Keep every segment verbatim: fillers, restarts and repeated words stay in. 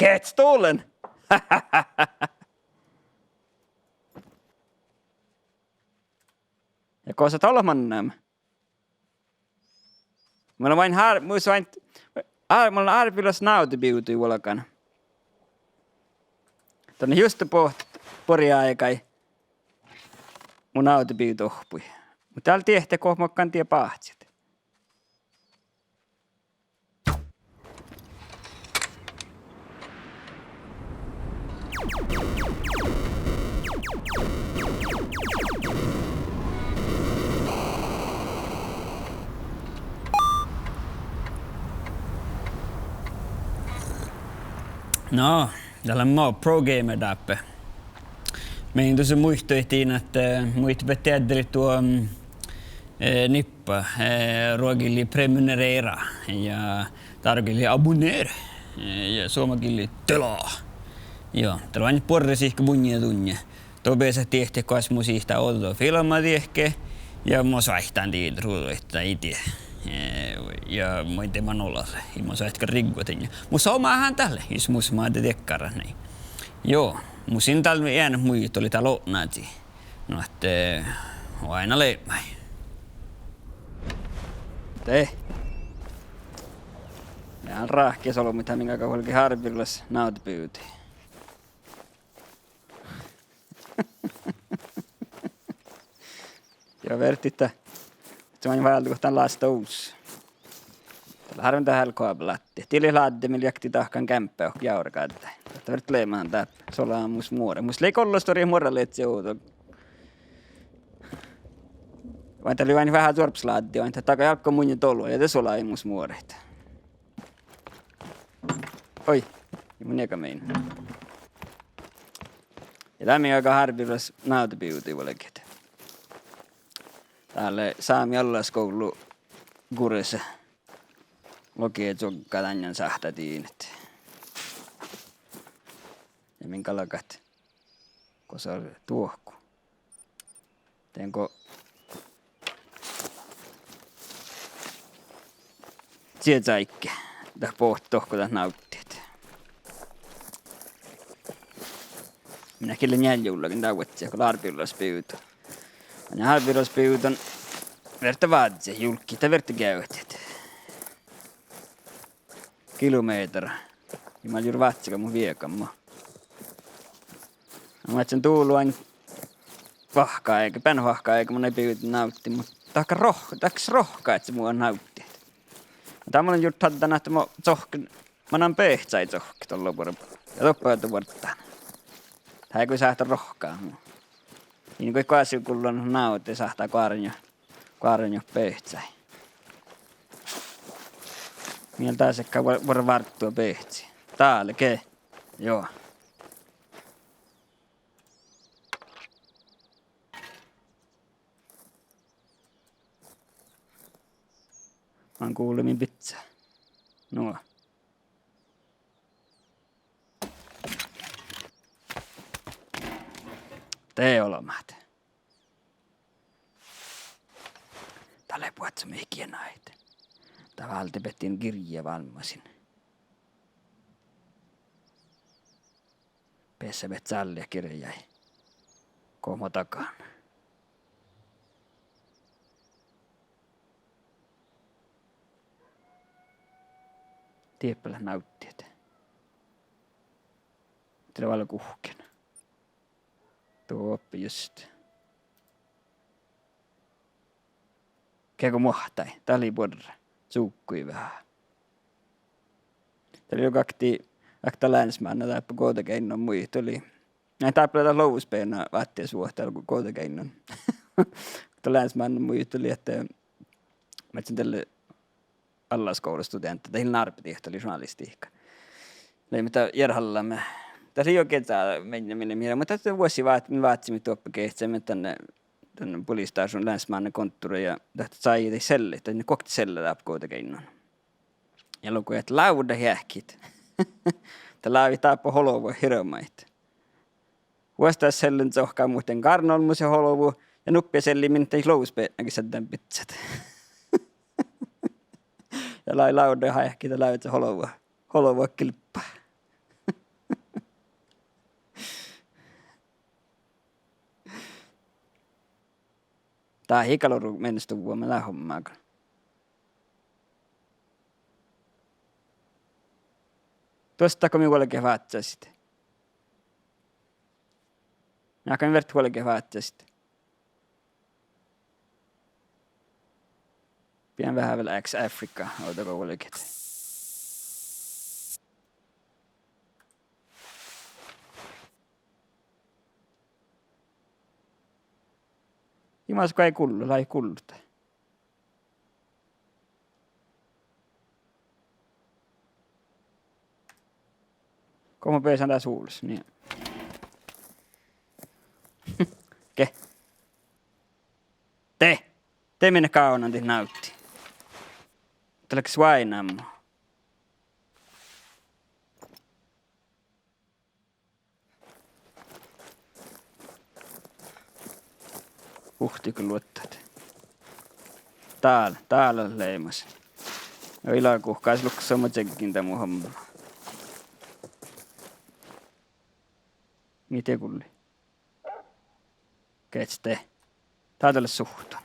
Get stolen! Ja gosa dat leat mannama? Mun lean hár-, mus lean, ár-, mun lean árbevirolaš návdebivdui vuolgán. Danne juste bohtet buorre áigái mu návdebivdohppui. Muhto dál diehtá go makkár die báhcet. No, dat lea mo pro gamer dáppe. Mii dušše muittuttiin ahte, eh, muitte beare dieđát duo, mm, eh, nippa, eh, ruogi gillii prenumerera ja dárogillii abonnera, eh, ja suomagillii delaa. Juo, dat lea buorre sihke munnje dunnje. Duo beasat diehtá goas mu sihtá ođđa filbma dieđusge ja mo soaittán dien ruđaid, ii dieđe. Eh, ja moai de man olasa, ii mo soaitte riggotin. Mus somá han dat lea, jus mus maid diekkara nai. Juo, mus in dál eanet muitu, lei dál otná. Nu ahte, eh, oaidná leat maid. De. Ja ráhkes olbmuid, miŋ galgá vuolgit árbevirolaš návdebivdui. Ja vertit, ahte mun váldán dan Last of Us. Dat lea hárven dat hálkobálattii. Dii lei ládde mii liektii dahkan geaŋgga oahppi jávregáddái. Dat vert leamahan dáppe, solá mus muora. Mus lei gollostuorjit muorraledje ovdal. Vai dat lei vai veahá zuorbbasláddi, vai dat dagai álggos munnje dolo ja de solai mus muoraid. Oi, ja mun ega mein. Ja dá mii galgá árbevirolaš návdebivdui vuolgit. Dá lea Sámi allaskuvlla gures. Logi čuoggá dan sáhttá dien. Ja min galgat. Gosa duohku. Dego. Čieksáigge. Dat bohtet dohko dat návddet. Minne gille njeallje ullaga dávcci go árbevirolaš bivdu. Ja árbevirolaš bivdu verte vázze, julkki, dat verte geavahit. Kilomehtera. Ja mun jur vázziga mu viegamma. Mun ádjen duluin vahkka áigá, beaivvi vahkka áigá, mun eai bivden návddiin, muhto dat roh-, dat rohkadii mu návddet. Dat mun jur tádden ahte mo čohkken, manan behcái čohkket dolla buorre. Ja doppe dat vuorddán. Dat gal sáhttá rohkadit mu. In go goassege gullo návdet sáhttá goargat, goargat behcái. Mii dás gal vuor-, vuorre várddut behcái. Dál ge. Juo. Mun gullen min biccá. Nuo. De olbmot. Dat lea buohccot mii gienat. Dat válde beattán girjji válmmasin. Beassabehtet girjái. Go mo dagan. Dieppe leat návddet. Dat lea vel guhkkin. Doppe just. Ge go muohtai, dat lei buorre. Čuokkui veahá. Dat lei oktii, okta lánsmána dáppe Guovdageainnus muitui. Nai dáppe lea dat lovvosbeana váttivuohta Guovdageainnus. Okta lánsmána muitui ahte, eh, mun ledjen dalle allaskuvlastudeantta, dat ii lean árbedeavttu, dat lei journalistihka. Leimmet dat jerhallanme. Dat lei juo geđđa mieŋ, mii leimmet, muhto dat vuosii vát-, mii váccimit doppe geahččaime dan, dan poliisistášuvdna lánsmána konttuvra ja dat čájehii sellit, dat guokte sellit dáppe Guovdageainnus. Ja logai ahte lávdat eahkit. Dat lávii dáppe olbmot hirbmat. Vuosttaš sellen čohkkát muhtumin gárneolbmusin olbmot ja nuppi sellimin dat lovvosbeanaga šadden biccát. Ja lávii lávdat eahkit, dat lávii olbmot, olbmot gilbbá. Dat ii gal oru mienestuvvon dat homma gal. Duostágo mii vuolgit váccasit? Jáhkán mii fertet vuolgit váccasit. Beassá veahá vel X Africa, ovdal go vuolgit. Imaš go eai gullu, lei gullu. Go mun beasan dás ulles, nie. Ge. De. De mii gávdnadit návtti. Dat lea sváinnama. Uhttigo luottat. Dál, dál leat leimas. Ii lea guhkás luksama čeggin dat mu homma. Mii de gulli. Geččet. Dál lea suhttan.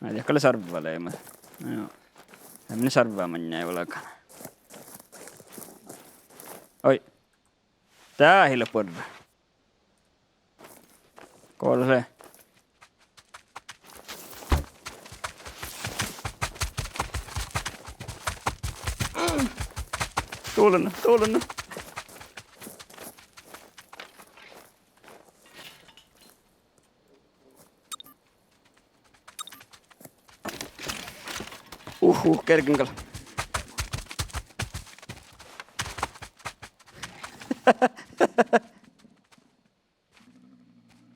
Na, dieđusge lea sarvva leimas. No jo. Eai mii sarvva maŋŋá vuolgán. Oi. Dat ii leat buorre. Go lea? Dulena, dulena. Uhu, gergen gal.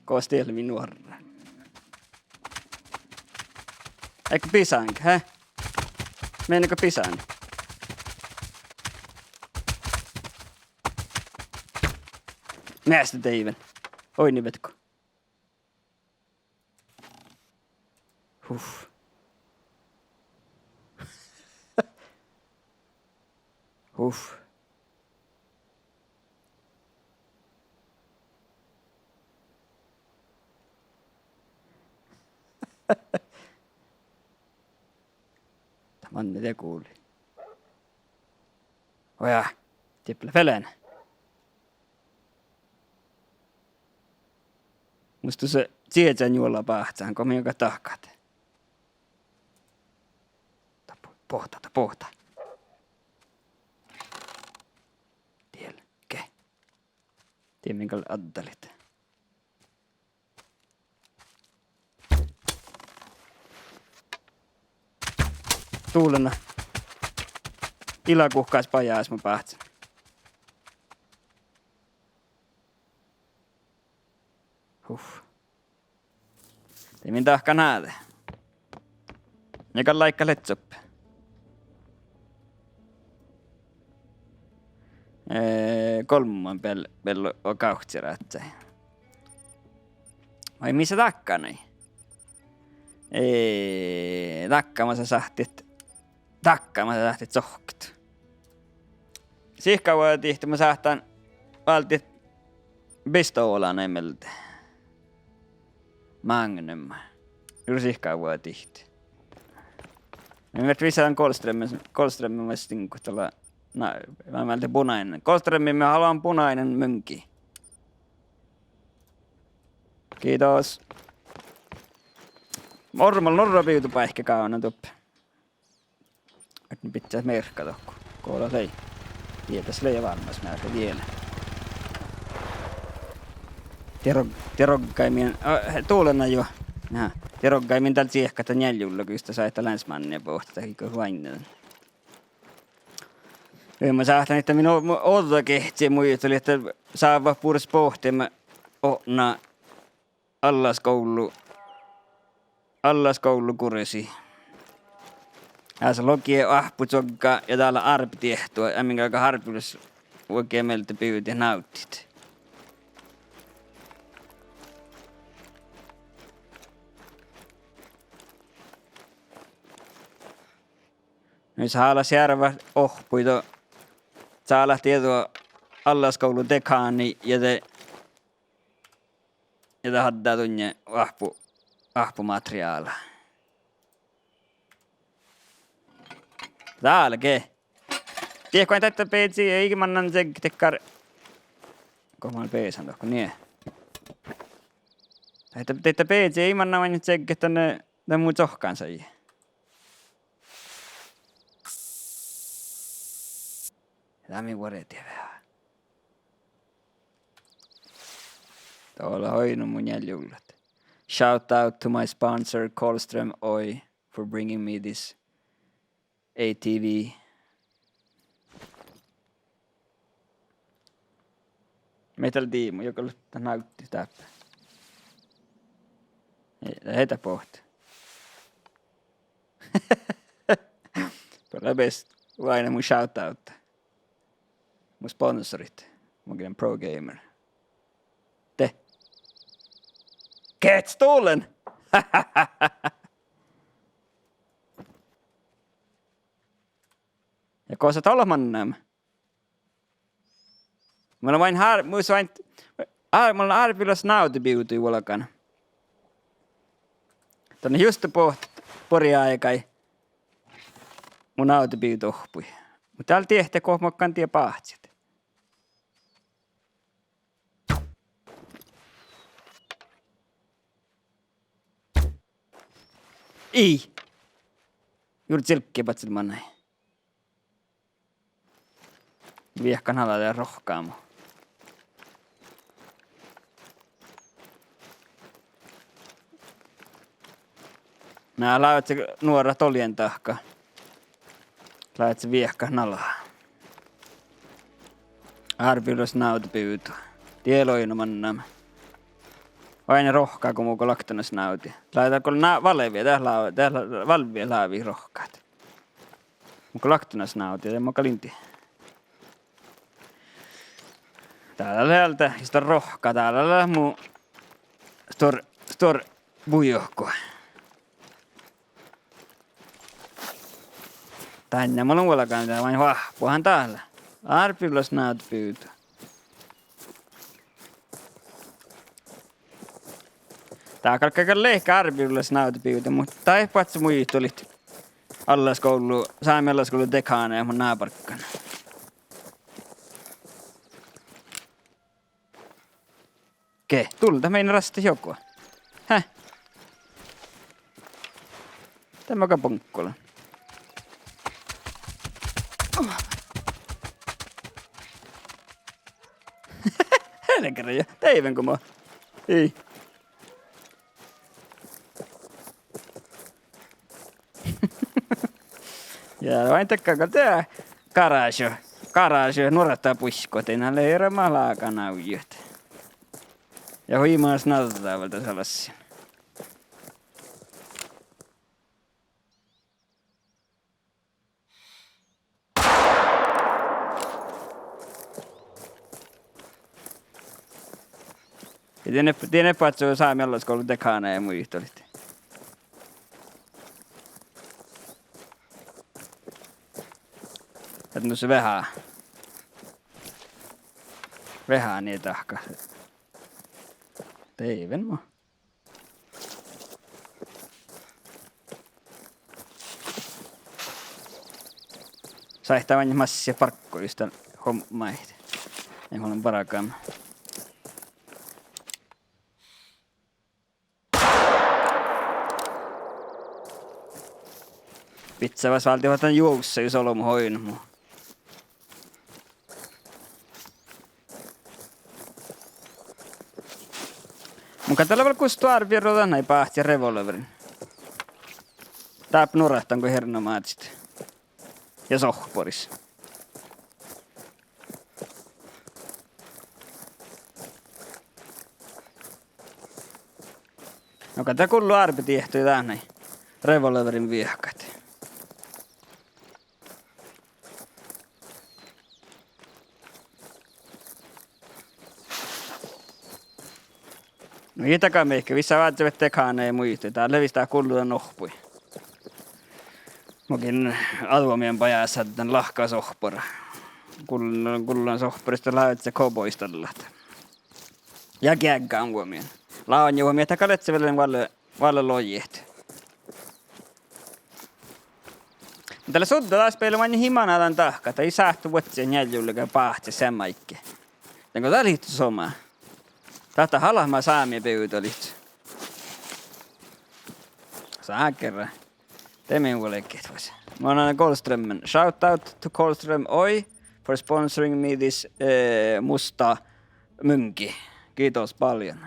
Gos diet lea mii nuorra? Eai go bisáŋga, he? Mii eai go bisáŋga. Measta deiven. Oi, ni vetko. Huf. Huf. Dat manne de guli. Oja, diet lea felen. Mus dusa cieža njuola báhcán, go mii gal dahkat. Dat bo-, bohta, dat bohta. Diel, ge. Die mii gal addalit. Dulena. Ii leat guhkás bajás mu báhcen. Huf. Die mii dahkat ná de. Ja gal láhkai leččat. Eh, golmma beal-, beal-, o gávcci ráhkadii. Vai mis dat dákkánii? Eh, dákkáma sáhttit, dákkáma sáhttit sohkkat. Sihkkavuođa dihte mun sáhtán váldit pistola mielde. Magnum. Jur sihkkavuođa dihte. Mii fertet visot dan Golstrømmi, Golstrømmi maid stingut dal. Na, mun mielde punainen. Golstrømmi, mii haluahan punainen munki. Kiitos. Orru mii nuorra bivdubáikki gávdnan doppe. Ahte bidjat mearkka dohko. Go dat lei. Dieđus lei vármmas mearkka diele. Die rog-, die roggai min, a, he, dulena jo. Aha, die roggai min dál čiehkat dan njeallje julla, gos dat sáhttá lánsmannia bohtet, dat ii go oainne. Ja mun sáhtán ahte min o-, mu-, ođđa gehčče muitalit ahte sávvat bures bohtimin otná allaskuvlu, allaskuvlu gursi. Eai logi oahppočuogga ja dál lea árbedeahtu, eai min galgga árbelasvuogi mielde bivdit návttit. Nus hálat searvat ohppuid, sálat dieđusge allaskuvlu dekáni ja de Ja dat addá dunnje oahpu-, oahpumateriála. Dál ge. Diet go daidda beazi, ii mannan čegget dakkár. Go mun beasan dohko, nie. Daidda, daidda beazi ii mannan maid čegget dan, dan mu čohkkánsajii. Dá mii vuordá veahá. Dat lea oidno mu njealjuglat. Shout out to my sponsor, Karlström Oy, for bringing me this A T V. Metal Demon, joka lukta nátti dáppe. Ei, dat heita pohta. Pura best, oaidná mu shout out. Mu sponsorit. Mun ginen Pro Gamer. De. Get stolen! Ja gos dat ollu mannan? Mun lean vain hár-, mus vain, ár-, mun lean árbevirolaš návdebivdu vuolgán. Dan juste bohtet buriáigai mu návdebivdu oahpui. Muhto dál diehtit go makkár die báhcit. Ii. Jur čilgge badjel mannai. Viehkan ala de rohkamo. Na, lávejit nuorat oljen dahká. Lávejit viehkan ala. Árbevirolaš návdebivdu. Die lea oidno mannan. Oaidná rohkká go mun galggan dás návdit. Lávejit go na-, válvvi, dat lávejit, dat lávejit, válvvi lávejit rohkkat. Mun galggan dás návdit, de mun gal in dieđe. Dál lea, dál lea, ista rohkká, dál lea mu stuor-, stuor-, bujohku. Dán mun lean vuolgán, dat lea oahpuhan dál. Árbevirolaš návdebivdu. Dat galgá gal leahkit árbevirolaš návdebivdu, muhto dat ii badje muitalit allaskuvlla, sámi allaskuvlla dekána mu nábargga. Ge, dál dat mii rastte joga. Hä? Dat makkár boŋkkola. Helgere ja, deiven go ma. Ii. Ja, vai takka, go de garáža, garáža, nuorat buikko, de na lea eará máhtu lágan aujut. Ja hui maid nađđa vel dasa lassin. Ja dien, dien eat badjel sámi allaskuvlla dekána ja muitalit. Ahte nu lea veahá. Veahá nie dahká. Deiven mo. Sáhttá maid massit barggu just dan hommaid. Ii mun bargan. Bidjat fas váldit dan juovssa jus olbmot oidno mu. Mun gal dál vel gustot árbevirolaš nai báhcit revolverin. Dáppe nuorat dan go hermnážit. Ja sohpporis. No gal dat gullo árbediehtu dán nai. Revolverin viehkat. No ii dakkár mihkke, vissa vázze vetá dekána ja muittá, dál lea vissa gullo dan oahpui. Mun ginen ađuomen bajásat dan lahka sohppora. Gul-, gullo dan sohpporis dat lávejit cowboystallat. Ja geaŋgán uomen. Lánnjuha mii dat gal ledje vel vuolle, vuolle logit. Dalle sudda das beale maŋŋá hii manná dan dahkat, dat ii sáhte vuodjit njealljelogi báhce seamma áigge. Dan go dat lihto somá. Dáhte hálat mat sámi bivdit. Sákerra. De min vuolgit vuos. Mun annan Golstrømmen. Shout out to Golstrøm Oy for sponsoring me this, eh, musta mungi. Kiitos paljon.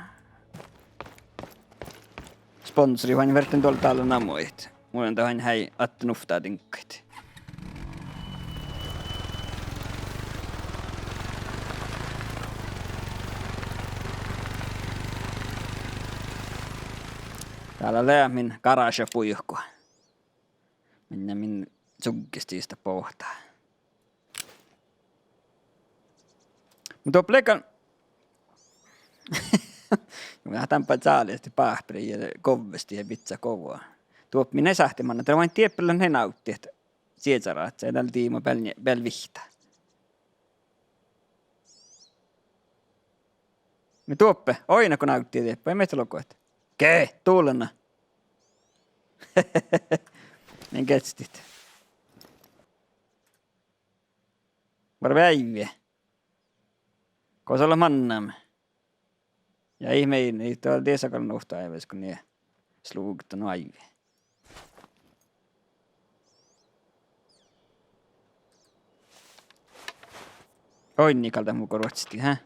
Sponsori han ferten duolle dalle namuhit. Mun annan han hei atte nuvttaa diŋggaid. Dál lea min garáša buivkku. Min, min čuggestii ista boahtá. Mun doppe legan. Mun dan bajálii báhperiid ja govvestii ja bidjat govva. Doppe mii sáhtii manná, dat lea dieppe leat nai návddiid. Siežarat, ja dál diima beal, beal vihtta. Mii doppe, oidno go návddiid dieppe, mii eat loguhat. Ge, dulana. Min geastit. Bargá áivvi. Gos leat mannamin? Ja ii mii, ii, dat dieđusge gal nu ovtta áibbas go nie slugta nu áivvi. Oidno gal dat mu go ruohccihttii, hää?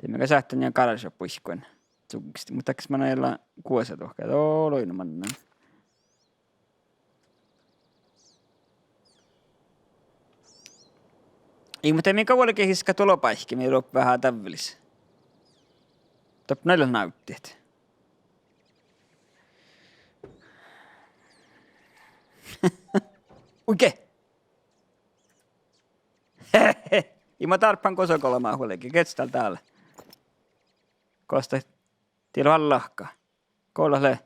De mii gal sáhttit ja garáša buivkkuin. Čuggestii, muhto dakkár manná lea guosa duohká, dat lea oidno manná. Ii, muhto mii gal vuolgit iska duo lobáikki, mii doppe veahá dávvelis. Doppe nai leat návddiid. Uige! Ii, ma dárppan gosa golbma vuolgit, geahča dál dál. Gos dat, dii leat oalle lahka. Gos dat lea?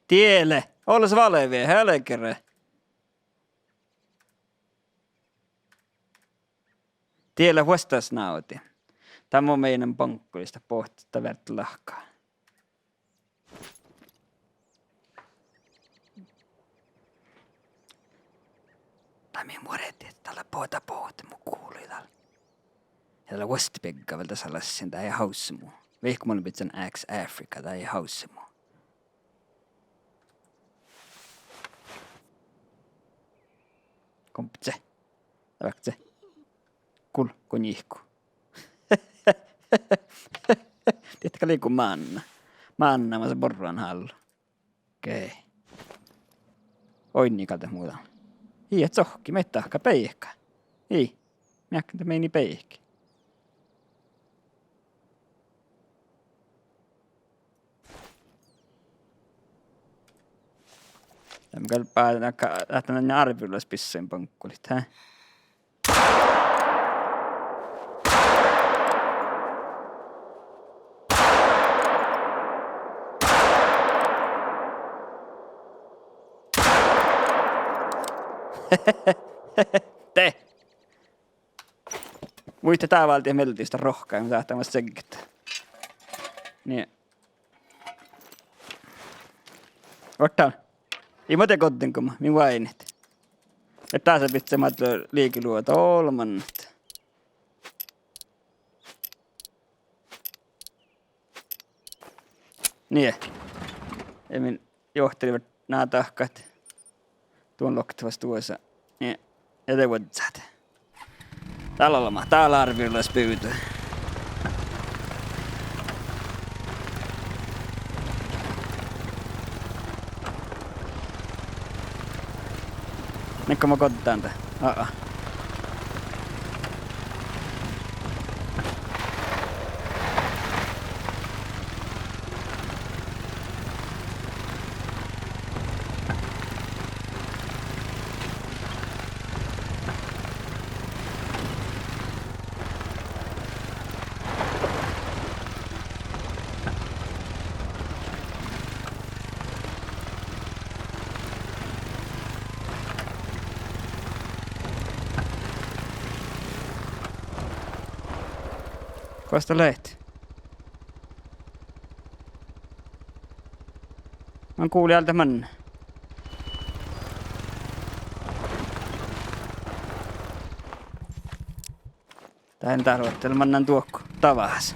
Diele, olles válvet, helgere. Diele vuosttaš návddi. Dat mun meinahan baŋkkolista bohtet, dat vert lahka. Dat mii muoredit, dat lea bohta bohte mu guvlui dál. Ja dat lea vuostebigga vel dasa lassin, dat ii hausemu. Vihkku mun bidjen Axe Africa, dat ii hausemu. Kompce. Eakce. Gul, go nihku. Diehtá gal liiko mánná. Mánná mas borran hállui. Okei. Oidno gal dat mu dan. Ii, et sohkki, mii dahkat beihka. Ii. Mii áiggun dat mii beihki. Dál mun gal bá-, ahte, ahte árvirolaš bissain baŋkkolit, hää? De. Muitte dáváldi mielde ista rohkkai, mun sáhtán mas segget. Nie. Ortán. Ii mo de goddin goma, min váinit. Et dása bidje maid lea liikoluođa olbmuin. Nie. Ja min johtilit ná dahkat. Duon lokte fas duosa. Nie. Ja de vuožžat. Dál olbmá, dál árvirolaš bivdu. Nin go mun goddán dat. Aa. Basta leat. Man gulii dál manne. Dán dárvot, de mannan duokko davás.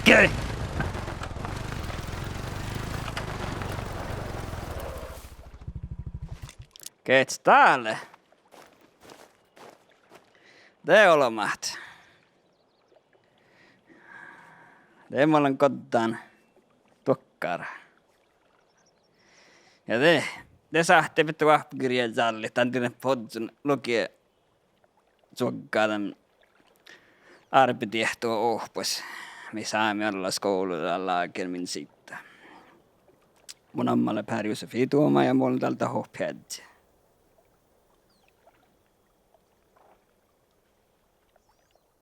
Okei. Geahča dále. De olbmot. De mun lean goddán duokkár. Ja de, de sáhttá bidjat oahpagirjji čállit, dan dien podden lugie čuoggádan árbedeahtu oahpos, mii Sámi allaskuvlla lágermin siidda. Mu namma lea Pär Josefí Duoma ja mun lean dál dat oahpaheaddji.